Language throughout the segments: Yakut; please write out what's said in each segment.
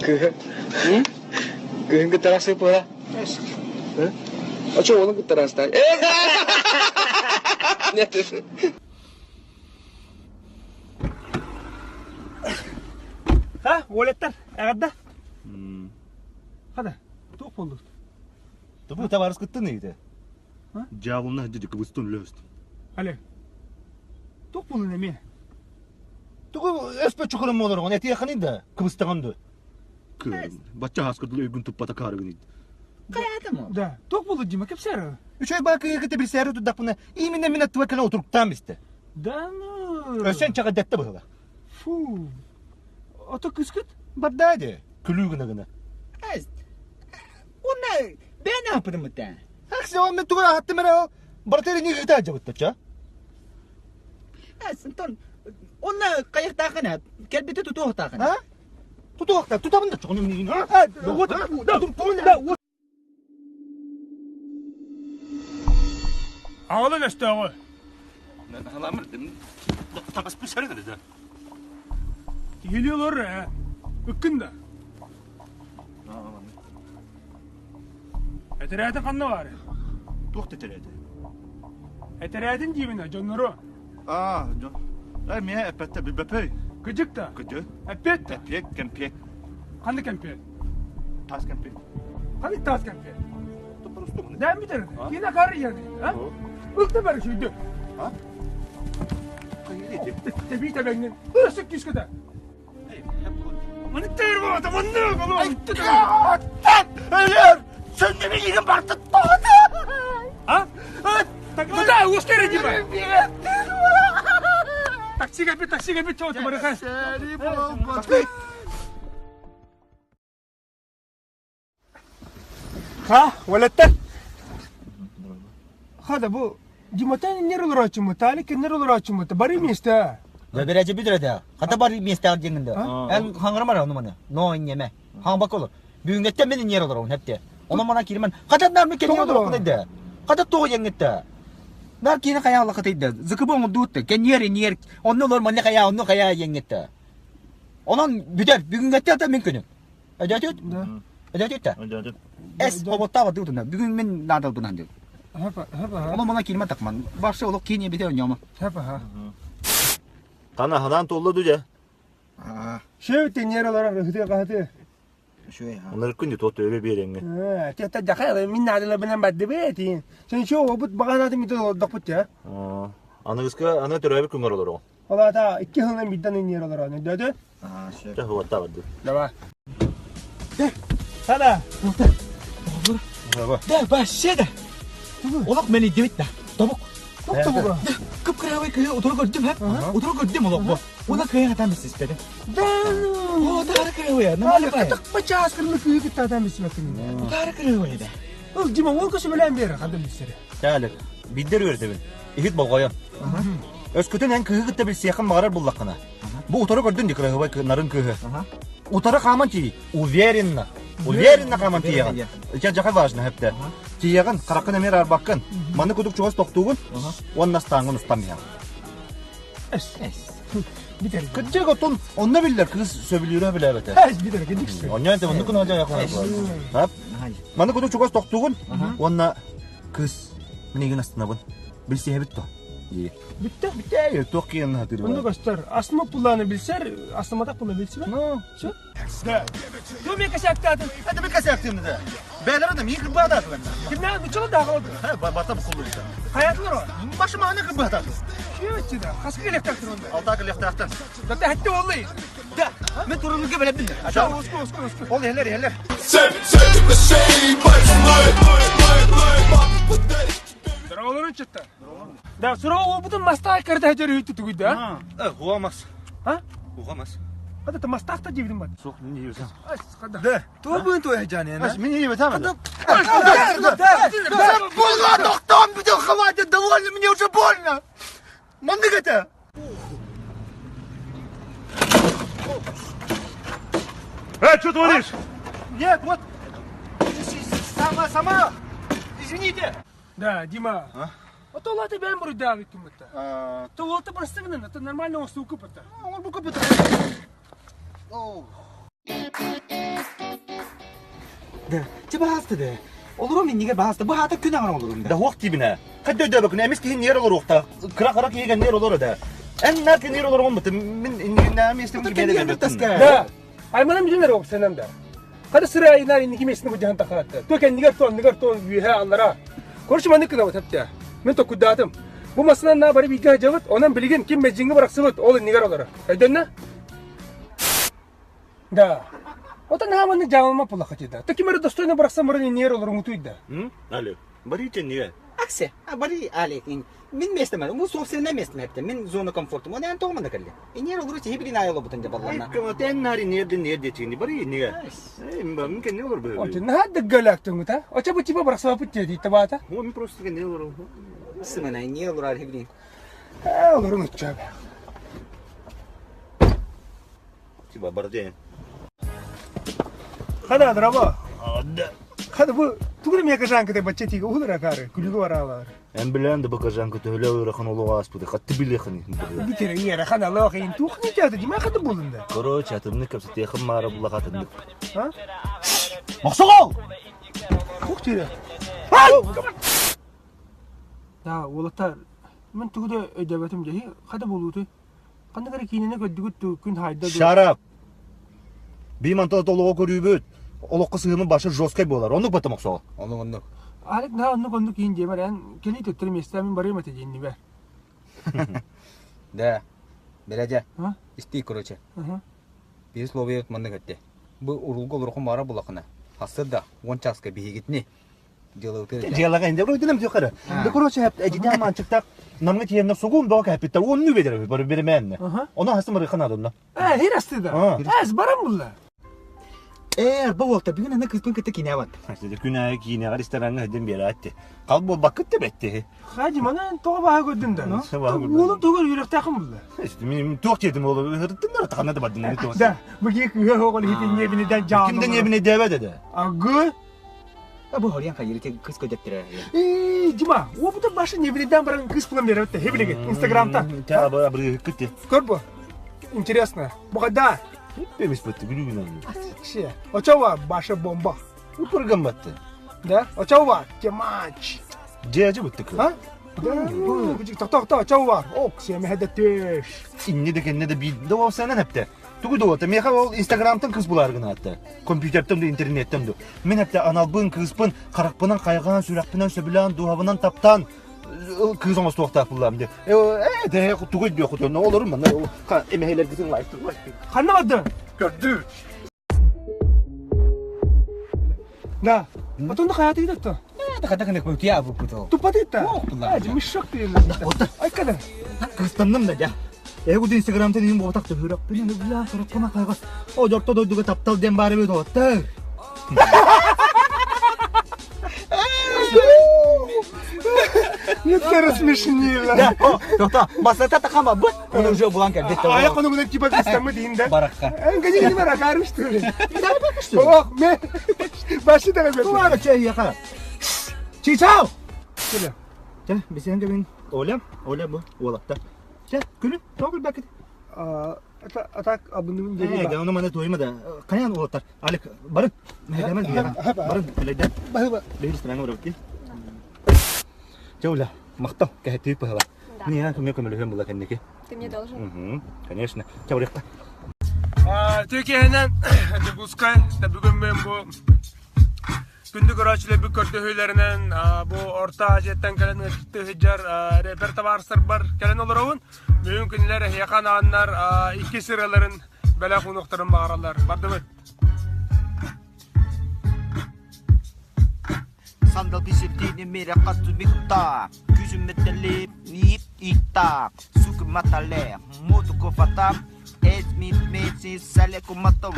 Кыыһы. Кыыһын кытта арахсыппыта. Очо уолун кытта арахстай. Нет. Ха, уолаттар, эҕэрдэ. Хада, туох буоллут? Тобу табаарыс кыттын ыйыта. Дьаабылна дьэ кыбыстын үлэһист. Олег, туох буоллун эмиэ? Тугу өспө чукурун буолоргун этиэххиний да кыбыстаҕын ду? Бачча хааскырдыл өйгүн туппата каарыгын Хайаатым? Да, туох буолла Дима, кэпсээр. Үчүгэй баа кыыгы билсээри турдахпына именно мин аттыба кэлэн утуруктаан бистэ. Да ну. Өссө чаҕыдэтте быһыла. Фу. Ото кыскыт? Барда де. Күлүү гына гына. Уонна бэйэн аһаппытыммыт Ахсы он мен тугу аһаттым эрэ ол. Братери не гыта жабыттача. Антон, онно хайыахтааххын кэлбити тутуохтааххын. А? Тутуохта, тутабын да чоҕун Аҕалын өстөөҕү. Киһилии олор ээ. Ыккын да. Этэрээтин ханна баарый? Туох да этэрээтэ? Этэрээтин диибин дьоннору. Аа, дьон. Э, миэ эппэттэ билбэппэй. Кыдьык да? Кыдьык. Эппиэт да? Эппиэт, кэмпиэт. Ханнык кэмпиэт? Таас кэмпиэт. Ханнык таас кэмпиэт? Дээн бүтэр. Киинэ кары иһэр. А? Ылта бары сүрдү. А? Тэбии тэбэҥҥин. Ырысык күүскэтэ. Сөннүбү барты А? Куда ускери дима? Такси кэлбит, такси кэлбит, чего ты барыха? Ха, уолаттар. Хада бу Диматан нер олорооччуммут, Талик нер олорооччуммут, бары месте. Бэбэрээчи бүтүрэтэ. Хата бар месте диэҥҥин Эн хаҥырмар ону маны. Но иннеме. Хаҥбак олор. Бүгүҥҥэттэн мин инньэр олоробун хэпте. Онон мана киирмэн. Хата нар мен кэнньэ олороххун эйдэ. Хата тоҕо диэҥҥиттэ. Нар киини хайа аллахытыйда. Зыкыбы оҥордуутта. Кэнниэр инниэр. Онно олор манна хайа, онно хайа диэҥҥиттэ. Онон бүтэр. Бүгүҥҥэттэн ата мин күнүм. Өдөөтүт? Өдөөтүт да? Өдөөтүт. Эс оботтаабат дутуна. Бүгүн мин наадалбынан дил. Онон мана киирмэ такман. Барсы олох киини бите ойньомо. Тана ханаан туолла ду дьэ? Шөв теньер олорор ыһытыы хаһытыы. Онор күн туот өбө биэрэҥҥэ. Тета жаха мин наадаларбынан бардыбы этин. Сен шо обут баганаты митен олордохпут я. Аныгыска аны төрөөбүт күҥҥэр олороҕун. Олата икки сылынан биирдэн инниэр олорон өйдөөтө? Чэ, хуаттаа барды. Давай. Сада. Да, вообще да. Олох мен идебит да. Тобук. Тобук. Кып-кырабай кыһы утары көрдүм һэ. Утары көрдүм олох бу. Уна кыһы хатан бисиспеди. Да ну. О, тары кырабай. Нормально бай. Кытак бачаас кырны кыһы кыттаатан бисимекин. Тары кырабай да. Ол Дима ол көсөбөлөөн бер хадым бисере. Тәлік, биддер үөрдэбин. Иһит болҕойон. Өскөтүн эн кыыһы кытта билсиэххин баҕарар буллаххына. Бу утары көрдүн ди кыраһыбай нарын кыыһы. Утары хааман тиий. Уверенно. Уверенно хааман тиийэҕин. Ича жаха важно хэптэ. Тиийэҕин, хараххын эмиэ арбаккын. Маны кудук чугас тохтуугун. Уонна астааҥҥын устан иһэҕин. Битер. Кырдьык отун онно биллэр кыыс сөбүлүүрэ билээбэтэ. Битер кырдьык. Онньоон те оннук гына жайа Маны кудук чугас тохтуугун. Уонна кыыс минигин астынабын. Билсиһэбит то. Бүттэ. Бүттэ, туох киэн хатыр. Онно көстөр. Астыма пулланы билсэр, астыматах пулла билсибэ. Ну, Все. Да. Ту мен косяктаатын. Это мен косяктым да. Бәлері да мен кырбаататылар. Кимнән нучала да қалды. Бата букулу. Хаятылар о. Башыма аны кырбаататы. Күйөтчү да. Хаска келектактыр онда. Алта келектактыр. Да хәтте оллай. Да. Мен турунуга билебин. Уску, уску, уску. Ол эхлер, эхлер. Здороволорун чытта. Да, суроу обутун мастаах кэрдэ хэтэр үтү тугуйда. Э, хуамас. А? Хуамас. Хада та мастаах та дибидин бат. Суох, мин ийбесем. Ас, хада. Да. Туобун туя жане. Ас, мин ийбесем. Хада. Була тохтон бүтүн хватит, довольно, мне уже больно. Маннык это. Эй, что творишь? Нет, вот. Сама, сама. Извините. Да, Дима. А? А то латы бэм буруйдаах иккиммит. А, То уолта простыгынан, это нормально оҥостуу купата. ол бу купит. Да, чэ баһааста да. Олорум иннигэр баһааста. Бу хаата күн аҥар олорум да. Да хуох тиибинэ. Хайда өйдөөбөкүн эмис киһи ньиэр олоруохтаах. Кыра-кыра киһи ньиэр олоро да. Эн наар ньиэр олороҕун бытым. Мин иннигиннээҕи миэстэбин кимиэ да бербэппин. Да. Айманам билинэр оксанам да. Хада сыра айнаар инники миэстини будьаһан тахаатта. То кэннигэр то анныгар то үөһэ аллара. Короче маннык гынабыт эптэ. Мин токкуйдаатым. Бу массынан на бары бииргэ сылдьабыт, онон билигин ким мэдьиҥҥэ бырахсыбыт, ол иннигэр олорор. Өйдөннө? Да. Отон наһаа маннык дьаалалма пулахати да. То ким эрэ достойно бырахсан баран иннигэр олоруҥутуй да. Алло. Барите не. Аксе, бары Алик, мин местом, бу собственное место эптэ. Мин зона комфорта. Оны эн тоҕо манна кэлли. Инер олору сиһи билин айылы бутун дебаллана. Тэн нари нерде нерде чини бары не. Мин кенне олор бу. Отон наһаа дыггалаактыҥыта. Оча бу типа бырахсыбаппыт диэ дийтабаата. Мин просто кенне олор. Сымана не олорар хибилин. Ээ олорун очча. Типа барды. Хада драба. Хада бу тугуна мека жанкы бачча тиге улар акары күлүгү баралар. Эн билэн да бакажанка төһөлө ыарахан олоҕу ааспыты хатты билиэхин. Бүтэр ыарахан олох ин туох не дьима хаты булунда. Короче, атыннык кэпсэтиэхим маара буллах атыннык. А? Мохсоҕол! Туох тиэрэ? Да, уолаттар, мен тугу да өйдөөбөтүм дьэ. Хата буолуутуй? Ханнык эрэ киинэни көрдүгүт дуу, күн хаайда дуу? Shut up! Бии мантан олоҕу көрүүбүт. Олоххо сыһыаммыт башы жесткай буолар. Оннук бата мохсоҕол. Оннук оннук. Алик наһаа оннук оннук иин диэмэр эн кэлии төттөрү миэстэ мин барыам этэ диэннибэр. Да. Бэлэдьэ. А? Истий короче. Ага. Биир слово маннык этте. Бу урулга олорохун баара булахына. Хасыр да 10 часка биһигитини Дьыалаҕа инде бройтунам диэхэрэ. Да короче эдитэ маанчыктаах намҥа тиийэннэр сугун бөҕө кэппиттэр уонну бедер бары беремээннэ. Ону хасым ырыхан адынна. Э, хир асты да. Эс баран булла. Ээ, арба уолта бүгүн аны кыыспын кытта киинэ бат. Күн аайы киинэҕэ рестораҥҥа сылдьан биэрээччи. Хал буолбаккыт да бэтти. Хади маны тоҕо баһа көрдүм да. Уолум тугар үөрэхтээхин булла. Мин туох диэтим уолу ыһырыттыннар тахана да бардын. Да, бу киһи кыыһа оҕол иһитин небинеден жаалы. Ким да небинедээбэт эдэ. Агы. Бу хорьян хайыр кыз көдөттөрө. Ии, Дима, опыта башы небинеден баран кыз пулам берет хебилеге Инстаграмта. Та абыры кытты. Көр бу. Интересно. Бу кайда? Бемис бытты күлүгүнөн. Ше. Очова башы бомба. Упырган батты. Да? Очова темач. Дьээдьи бытты кы. А? Да. Тохто, очова. Ок, семе төш. Инне де кенне де би да болсанан хепте. Тугу да болта. Меха ол Инстаграмтан кыз булар гына атты. Компьютертен да интернеттен да. Мен хепте аналбын, кызпын, каракпынан кайган, сүрәкпинен сөбүлән, дуһабынан таптан кыз оңостуохтаах буллам де. Э, де тугу дио хотон олорум манна. Ха, эмехелер гитин лайк. Ханна барды? Көрдү. Да. Потом да хаятı gitti. Да хата кынак бу тия бу куту. Тупа диtta. Ох, булла. Ажы мешок деймін. Ай када. Кыстанным да жа. Эгу Инстаграмтан иин буотах төһүрәкпин била сороккона кайга. О жорто дойдуга таптал ден бары бит оттар. Не те рассмешнила. Да, тоқта, басата тахама бу. Оны уже булан кел. Аяқ оны күнен типа кыстамы дейін да. Баракка. Ән гәне бар акарым что ли? Ох, ме. Башы да бер. Туара чай яка. Чичау. Келе. Ча, бисен дебин. Оля, Оля бу, олакта. Ча, күлү, тогул бакит. Атак абынын Э, дери. оны мана тойма да. Каян олаттар. Алик, барын. Мәдәмән дигән. Барын, биләдә. Баһыба. Бир страна урап. Ча, Оля, мактау, кәһәтү пахала. Не, я көмө көмөлөһөм була кәннеке. Ты мне должен. Угу, конечно. Ча, урякта. Türkiye'den Дьокуускай бүгүн мен бу күндү көрөөчүлөр бүк көрдөһүүлэринэн бу Орто Азияттан кэлэн ыһыдьар рэпер табаарыстарбар кэлэн олоробун. Бүгүн күнүлэр эһиэхэ анааннар икки сыраларын бэлэх уунуохтарын баҕараллар. Бардыбыт. Сандал бисептини мере кату микта. Күзүм метелеп, нип икта. Сук матале, муту кофата. Эт мит мети сале куматом.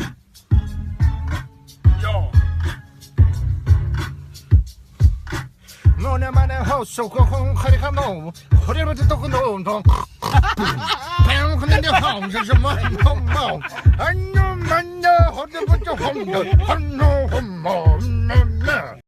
Йо! 너네 만에 허소고 허리가 허리를 듣고 노 근데 안녕 만나 허리부터 홈 홈, 홈, 홈, 홈,